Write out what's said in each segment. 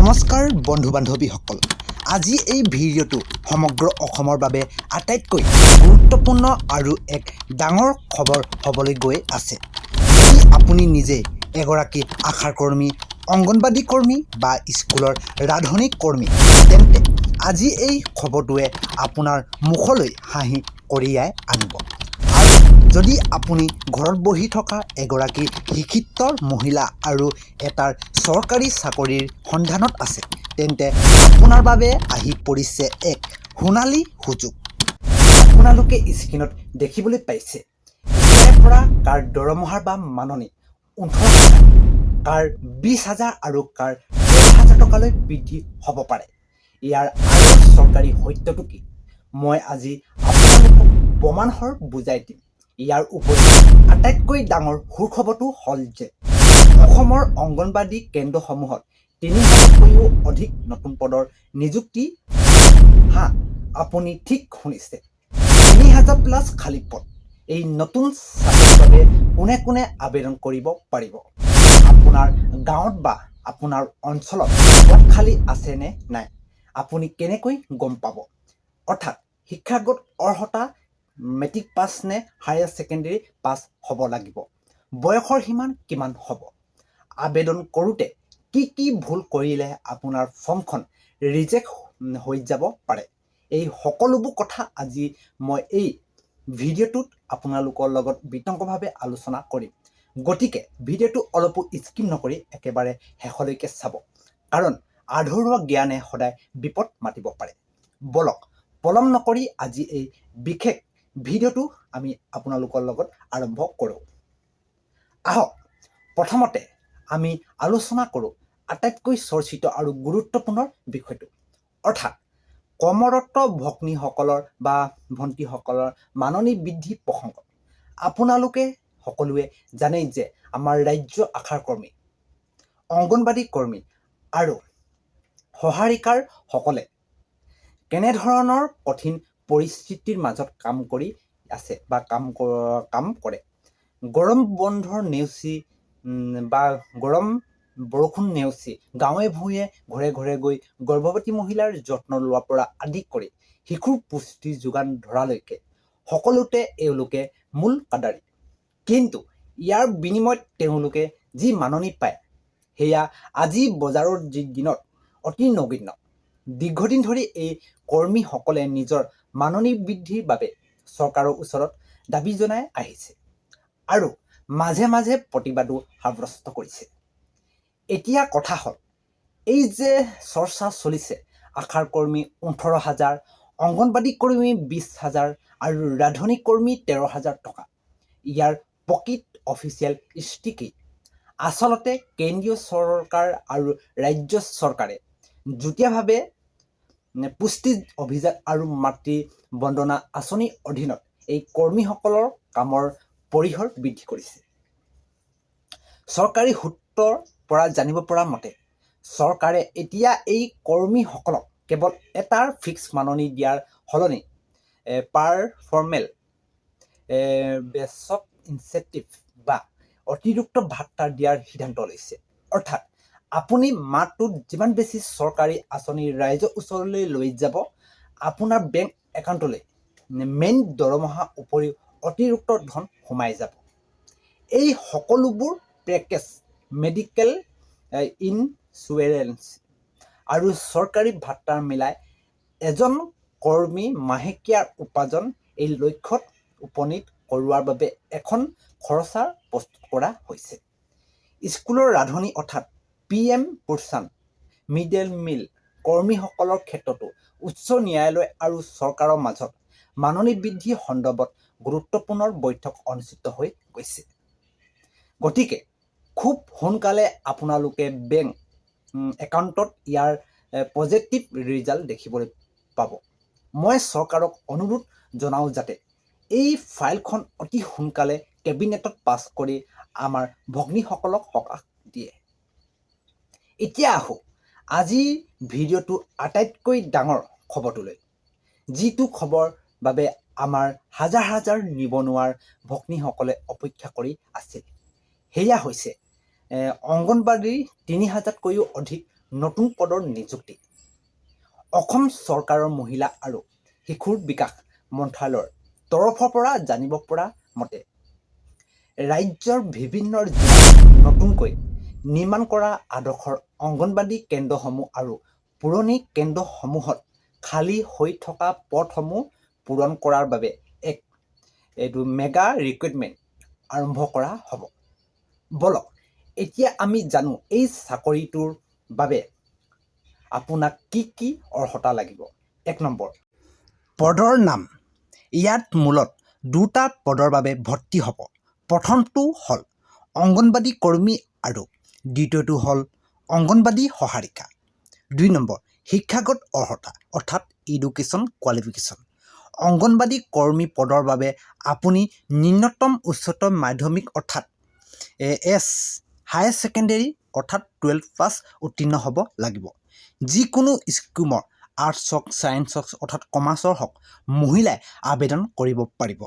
নমস্কাৰ বন্ধু বান্ধৱীসকল, আজি এই ভিডিঅ'টো সমগ্ৰ অসমৰ বাবে আটাইতকৈ গুৰুত্বপূৰ্ণ আৰু এক ডাঙৰ খবৰ হ'বলৈ গৈ আছে। যদি আপুনি নিজে এগৰাকী আশা কৰ্মী, অংগনবাড়ী কৰ্মী বা স্কুলৰ ৰান্ধনী কৰ্মী, তেন্তে আজি এই খবৰটোৱে আপোনাৰ মুখলৈ হাঁহি কঢ়িয়াই আনিব। আৰু যদি আপুনি ঘৰত বহি থকা এগৰাকী শিক্ষিত মহিলা আৰু এটাৰ চৰকাৰী চাকৰিৰ সন্ধানত আছে, তেন্তে আপোনাৰ বাবে আহি পৰিছে এক সোণালী সুযোগ। আপোনালোকে স্ক্ৰীণত দেখিবলৈ পাইছে, এতিয়াৰে পৰা কাৰ দৰমহা বা মাননি 18,000, কাৰ 20,000 আৰু কাৰ 13,000 টকালৈ বৃদ্ধি হ'ব পাৰে। ইয়াৰ আঁৰৰ চৰকাৰী সত্যটো কি, মই আজি আপোনালোকক প্ৰমাণসহ বুজাই দিম। ইয়াৰ উপৰিও আটাইতকৈ ডাঙৰ সুখবৰটো হ'ল যে অসমৰ অংগনবাড়ী কেন্দ্ৰসমূহত 3,000তকৈও অধিক নতুন পদৰ নিযুক্তি। হা, আপুনি ঠিক শুনিছে, 3,000 প্লাছ খালী পদ। এই নতুন চাকৰিৰ বাবে কোনে কোনে আবেদন কৰিব পাৰিব, আপোনাৰ গাঁৱত বা আপোনাৰ অঞ্চলত পদ খালী আছে নে নাই, আপুনি কেনেকৈ গম পাব, অৰ্থাৎ শিক্ষাগত অৰ্হতা মেট্ৰিক পাছ নে হায়াৰ ছেকেণ্ডেৰী পাছ হ'ব লাগিব, বয়সৰ সীমা কিমান হ'ব, আবেদন কৰোঁতে কি কি ভুল কৰিলে আপোনাৰ ফৰ্মখন ৰিজেক্ট হৈ যাব পাৰে, এই সকলোবোৰ কথা আজি মই এই ভিডিঅ'টোত আপোনালোকৰ লগত বিতংভাৱে আলোচনা কৰিম। গতিকে ভিডিঅ'টো অলপো স্কিপ নকৰি একেবাৰে শেষলৈকে চাব, কাৰণ আধৰুৱা জ্ঞানে সদায় বিপদ মাতিব পাৰে। বলক, পলম নকৰি আজি এই বিশেষ ভিডিঅ'টো আমি আপোনালোকৰ লগত আৰম্ভ কৰোঁ আহক। প্ৰথমতে আমি আলোচনা কৰোঁ আটাইতকৈ চৰ্চিত আৰু গুৰুত্বপূৰ্ণ বিষয়টো, অৰ্থাৎ কৰ্মৰত ভগ্নীসকলৰ বা ভণ্টীসকলৰ মাননি বৃদ্ধি প্ৰসংগ। আপোনালোকে সকলোৱে জানেই যে আমাৰ ৰাজ্য আশাকৰ্মী, অংগনবাড়ী কৰ্মী আৰু সহায়িকাৰসকলে কেনেধৰণৰ কঠিন পৰিস্থিতিৰ মাজত কাম কৰি আছে বা কাম কৰে। গৰম বন্ধৰ নেওচি বা গৰম বৰষুণ নেওচি গাঁৱে ভূঞে ঘৰে ঘৰে গৈ গৰ্ভৱতী মহিলাৰ যত্ন লোৱাৰ পৰা আদি কৰি শিশুৰ পুষ্টি যোগান ধৰালৈকে সকলোতে এওঁলোকে মূল কাণ্ডাৰী। কিন্তু ইয়াৰ বিনিময়ত তেওঁলোকে যি মাননি পায়, সেয়া আজি বজাৰৰ যি দিনত অতি নগণ্য। দীৰ্ঘদিন ধৰি এই কৰ্মীসকলে নিজৰ মাননি বৃদ্ধিৰ বাবে চৰকাৰৰ ওচৰত দাবী জনাই আহিছে আৰু মাজে মাজে প্ৰতিবাদো সাব্যস্ত কৰিছে। এতিয়া কথা হ'ল, এই যে চৰ্চা চলিছে আশাৰ কৰ্মী 18,000, অংগনবাড়ী কৰ্মী 20,000 আৰু ৰান্ধনী কৰ্মী 13,000 টকা, ইয়াৰ প্ৰকৃত অফিচিয়েল স্থিতি কি? আচলতে কেন্দ্ৰীয় চৰকাৰ আৰু ৰাজ্য চৰকাৰে যুটীয়াভাৱে পুষ্টি অভিযান আৰু মাতৃ বন্দনা আঁচনিৰ অধীনত এই কৰ্মীসকলৰ কামৰ পৰিসৰ বৃদ্ধি কৰিছে। চৰকাৰী সূত্ৰৰ পৰা জানিব পৰা মতে, চৰকাৰে এতিয়া এই কৰ্মীসকলক কেৱল এটাৰ ফিক্স মাননি দিয়াৰ সলনি পাৰফৰ্মেন্স বেছড ইনচেণ্টিভ বা অতিৰিক্ত ভাত্তা দিয়াৰ সিদ্ধান্ত লৈছে। অৰ্থাৎ আপুনি মাহটোত যিমান বেছি চৰকাৰী আঁচনি ৰাইজৰ ওচৰলৈ লৈ যাব, আপোনাৰ বেংক একাউণ্টলৈ মেইন দৰমহা উপৰিও অতিৰিক্ত ধন সোমাই যাব। এই সকলোবোৰ পেকেজ, মেডিকেল ইনচুৰেঞ্চ আৰু চৰকাৰী ভাত্তা মিলাই এজন কৰ্মী মাহেকীয়া উপাৰ্জন এই লক্ষ্যত উপনীত কৰোৱাৰ বাবে এখন খচৰা প্ৰস্তুত কৰা হৈছে। স্কুলৰ ৰান্ধনী অৰ্থাৎ পি এম পোষণ, মিড ডে মিল কৰ্মীসকলৰ ক্ষেত্ৰতো উচ্চ ন্যায়ালয় আৰু চৰকাৰৰ মাজত মাননি বৃদ্ধি সন্দৰ্ভত গুৰুত্বপূৰ্ণ বৈঠক অনুষ্ঠিত হৈ গৈছে। গতিকে খুব সোনকালে আপোনালোকে বেংক একাউণ্টত ইয়াৰ পজিটিভ ৰিজাল্ট দেখিবলৈ পাব। মই চৰকাৰক অনুৰোধ জনাওঁ যাতে এই ফাইলখন অতি সোনকালে কেবিনেটত পাছ কৰি আমাৰ ভগ্নীসকলক সকাহ দিয়ে। এতিয়া আহোঁ আজিৰ ভিডিঅ'টো আটাইতকৈ ডাঙৰ খবৰটোলৈ, যিটো খবৰ বাবে আমাৰ হাজাৰ হাজাৰ নিবনুৱাৰ ভগ্নীসকলে অপেক্ষা কৰি আছিল। সেয়া হৈছে অংগনবাড়ীৰ 3,000তকৈও অধিক নতুন পদৰ নিযুক্তি। অসম চৰকাৰৰ মহিলা আৰু শিশুৰ বিকাশ মন্ত্ৰালয়ৰ তৰফৰ পৰা জানিব পৰা মতে, ৰাজ্যৰ বিভিন্ন জিলাত নতুনকৈ নিৰ্মাণ কৰা আদৰ্শ অংগনবাদী কেন্দ্ৰসমূহ আৰু পুৰণি কেন্দ্ৰসমূহত খালী হৈ থকা পদসমূহ পূৰণ কৰাৰ বাবে এক এইটো মেগা ৰিক্ৰুইটমেণ্ট আৰম্ভ কৰা হ'ব। ব'লক, এতিয়া আমি জানো এই চাকৰিটোৰ বাবে আপোনাক কি কি অৰ্হতা লাগিব। 1 নম্বৰ, পদৰ নাম। ইয়াত মূলত দুটা পদৰ বাবে ভৰ্তি হ'ব। প্ৰথমটো হ'ল অংগনবাদী কৰ্মী আৰু দ্বিতীয়টো হ'ল অংগনবাদী সহায়িকা। 2 নম্বৰ, শিক্ষাগত অৰ্হতা অৰ্থাৎ এডুকেশ্যন কোৱালিফিকেশ্যন। অংগনবাদী কৰ্মী পদৰ বাবে আপুনি ন্যূনতম উচ্চতৰ মাধ্যমিক অৰ্থাৎ এছ হায়াৰ ছেকেণ্ডেৰী অৰ্থাৎ 12 পাছ উত্তীৰ্ণ হ'ব লাগিব। যিকোনো ষ্ট্ৰীমৰ, আৰ্টছ হওক, ছায়েন্স হওক অৰ্থাৎ কমাৰ্চৰ হওক, মহিলাই আবেদন কৰিব পাৰিব।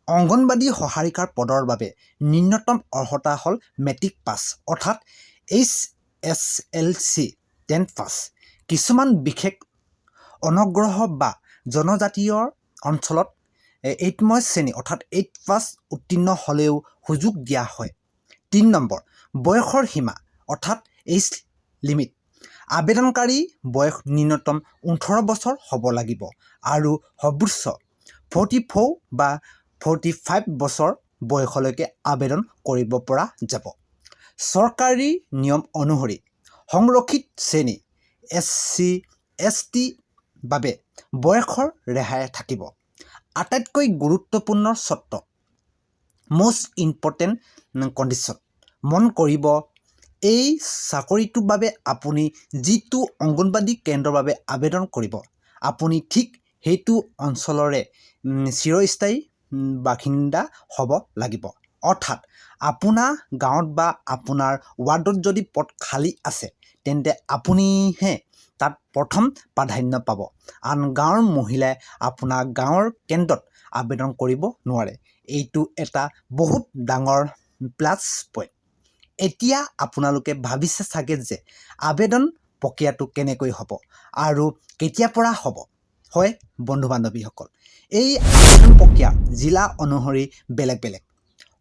অংগনবাদী সহায়িকাৰ পদৰ বাবে ন্যূনতম অৰ্হতা হ'ল মেট্ৰিক পাছ অৰ্থাৎ HSLC, 10 পাছ। কিছুমান বিশেষ অনুগ্ৰহ বা জনজাতীয় অঞ্চলত এইটময় শ্ৰেণী অৰ্থাৎ 8 পাছ উত্তীৰ্ণ হ'লেও সুযোগ দিয়া হয়। 3 নম্বৰ, বয়সৰ সীমা অৰ্থাৎ এইজ লিমিট। আবেদনকাৰী বয়স ন্যূনতম 18 বছৰ হ'ব লাগিব আৰু সৰ্বোচ্চ 44 বা 45 বছৰ বয়সলৈকে আবেদন কৰিব পৰা যাব। চৰকাৰী নিয়ম অনুসৰি সংৰক্ষিত শ্ৰেণী এছ চি, এছ টি বাবে বয়সৰ ৰেহাই থাকিব। আটাইতকৈ গুৰুত্বপূৰ্ণ চৰ্ত, মষ্ট ইম্পৰ্টেণ্ট কণ্ডিশ্যন, মন কৰিব, এই চাকৰিটোৰ বাবে আপুনি যিটো অংগনবাদী কেন্দ্ৰৰ বাবে আবেদন কৰিব, আপুনি ঠিক সেইটো অঞ্চলৰে চিৰস্থায়ী বাসিন্দা হ'ব লাগিব। অৰ্থাৎ আপোনাৰ গাঁৱত বা আপোনাৰ ৱাৰ্ডত যদি পদ খালী আছে, তেন্তে আপুনিহে তাত প্ৰথম প্ৰাধান্য পাব। আন গাঁৱৰ মহিলাই আপোনাৰ গাঁৱৰ কেন্দ্ৰত আবেদন কৰিব নোৱাৰে। এইটো এটা বহুত ডাঙৰ প্লাছ পইণ্ট। এতিয়া আপোনালোকে ভাবিছে চাগে যে আবেদন প্ৰক্ৰিয়াটো কেনেকৈ হ'ব আৰু কেতিয়াৰ পৰা হ'ব। হয় বন্ধু বান্ধৱীসকল, এই আবেদন প্ৰক্ৰিয়া জিলা অনুসৰি বেলেগ বেলেগ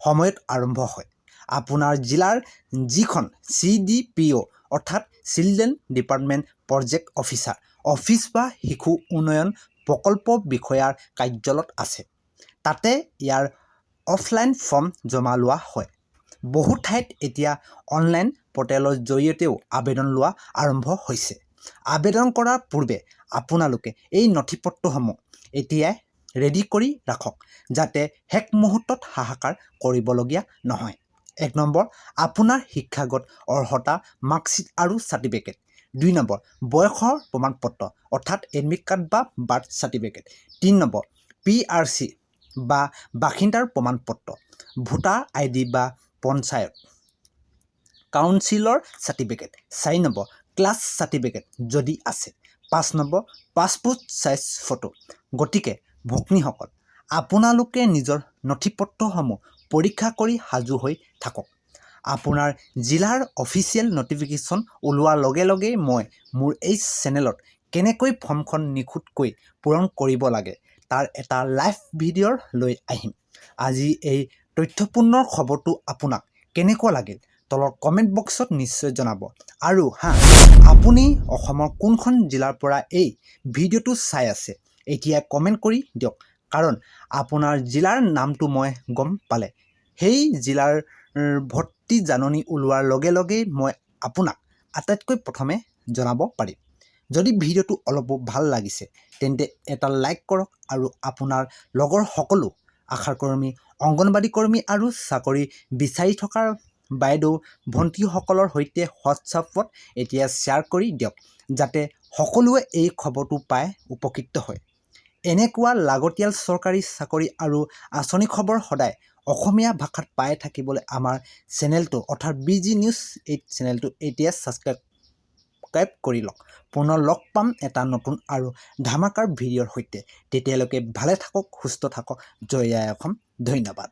সময়ত আৰম্ভ হয়। আপোনাৰ জিলাৰ যিখন চিডিপিঅ' অৰ্থাৎ children department project officer office বা শিশু উন্নয়ন প্ৰকল্প বিষয়াৰ কাৰ্যালয়ত আছে, তাতে ইয়াৰ অফলাইন ফৰ্ম জমা লোৱা হয়। বহু ঠাইত এতিয়া অনলাইন পৰ্টেলৰ জৰিয়তেও আবেদন লোৱা আৰম্ভ হৈছে। আবেদন কৰাৰ পূৰ্বে আপোনালোকে এই নথি পত্ৰসমূহ এতিয়াই ৰেডি কৰি ৰাখক, যাতে শেষ মুহূৰ্তত হাহাকাৰ কৰিবলগীয়া নহয়। 1 নম্বৰ, আপোনাৰ শিক্ষাগত অৰ্হতা মাৰ্কশ্বিট আৰু চাৰ্টিফিকেট। 2 নম্বৰ, বয়সৰ প্ৰমাণপত্ৰ অৰ্থাৎ এডমিট কাৰ্ড বা বাৰ্থ চাৰ্টিফিকেট। 3 নম্বৰ, পিআৰচি বা বাসিন্দাৰ প্ৰমাণপত্ৰ, ভোটাৰ আইডি বা পঞ্চায়ত কাউন্সিলৰ চাৰ্টিফিকেট। 4 নম্বৰ, কাষ্ট চাৰ্টিফিকেট যদি আছে। 5 নম্বৰ, পাছপোৰ্ট চাইজ ফটো। গতিকে ভগ্নীসকল, আপোনালোকে নিজৰ নথি পত্ৰসমূহ পৰীক্ষা কৰি সাজু হৈ থাকক। আপোনাৰ জিলাৰ অফিচিয়েল নটিফিকেশ্যন ওলোৱাৰ লগে লগেই মই মোৰ এই চেনেলত কেনেকৈ ফৰ্মখন নিখুঁতকৈ পূৰণ কৰিব লাগে তাৰ এটা লাইভ ভিডিঅ' লৈ আহিম। আজি এই তথ্যপূৰ্ণ খবৰটো আপোনাক কেনেকুৱা লাগিল, তলৰ কমেণ্ট বক্সত নিশ্চয় জনাব। আৰু হা, আপুনি অসমৰ কোনখন জিলাৰ পৰা এই ভিডিঅ'টো চাই আছে, এতিয়া কমেণ্ট কৰি দিয়ক। কাৰণ আপোনাৰ জিলাৰ নামটো মই গম পালে সেই জিলাৰ ভৰ্তি জাননী ওলোৱাৰ লগে লগেই মই আপোনাক আটাইতকৈ প্ৰথমে জনাব পাৰিম। যদি ভিডিঅ'টো অলপো ভাল লাগিছে, তেন্তে এটা লাইক কৰক আৰু আপোনাৰ লগৰ সকলো আশাকৰ্মী, অংগনবাড়ী কৰ্মী আৰু চাকৰি বিচাৰি থকা বাইদেউ ভণ্টিসকলৰ সৈতে হোৱাটছআপত এতিয়া শ্বেয়াৰ কৰি দিয়ক, যাতে সকলোৱে এই খবৰটো পাই উপকৃত হয়। এনেকুৱা লাগতিয়াল চৰকাৰী চাকৰি আৰু আঁচনি খবৰ সদায় অসমীয়া ভাষাত পাই থাকিবলৈ আমাৰ চেনেলটো অৰ্থাৎ বি জি নিউজ 8 চেনেলটো এতিয়া ছাবস্ক্ৰাইব কৰি লওক। পুনৰ লগ পাম এটা নতুন আৰু ধামাকাৰ ভিডিঅ'ৰ সৈতে। তেতিয়ালৈকে ভালে থাকক, সুস্থ থাকক। জয় আই অসম। ধন্যবাদ।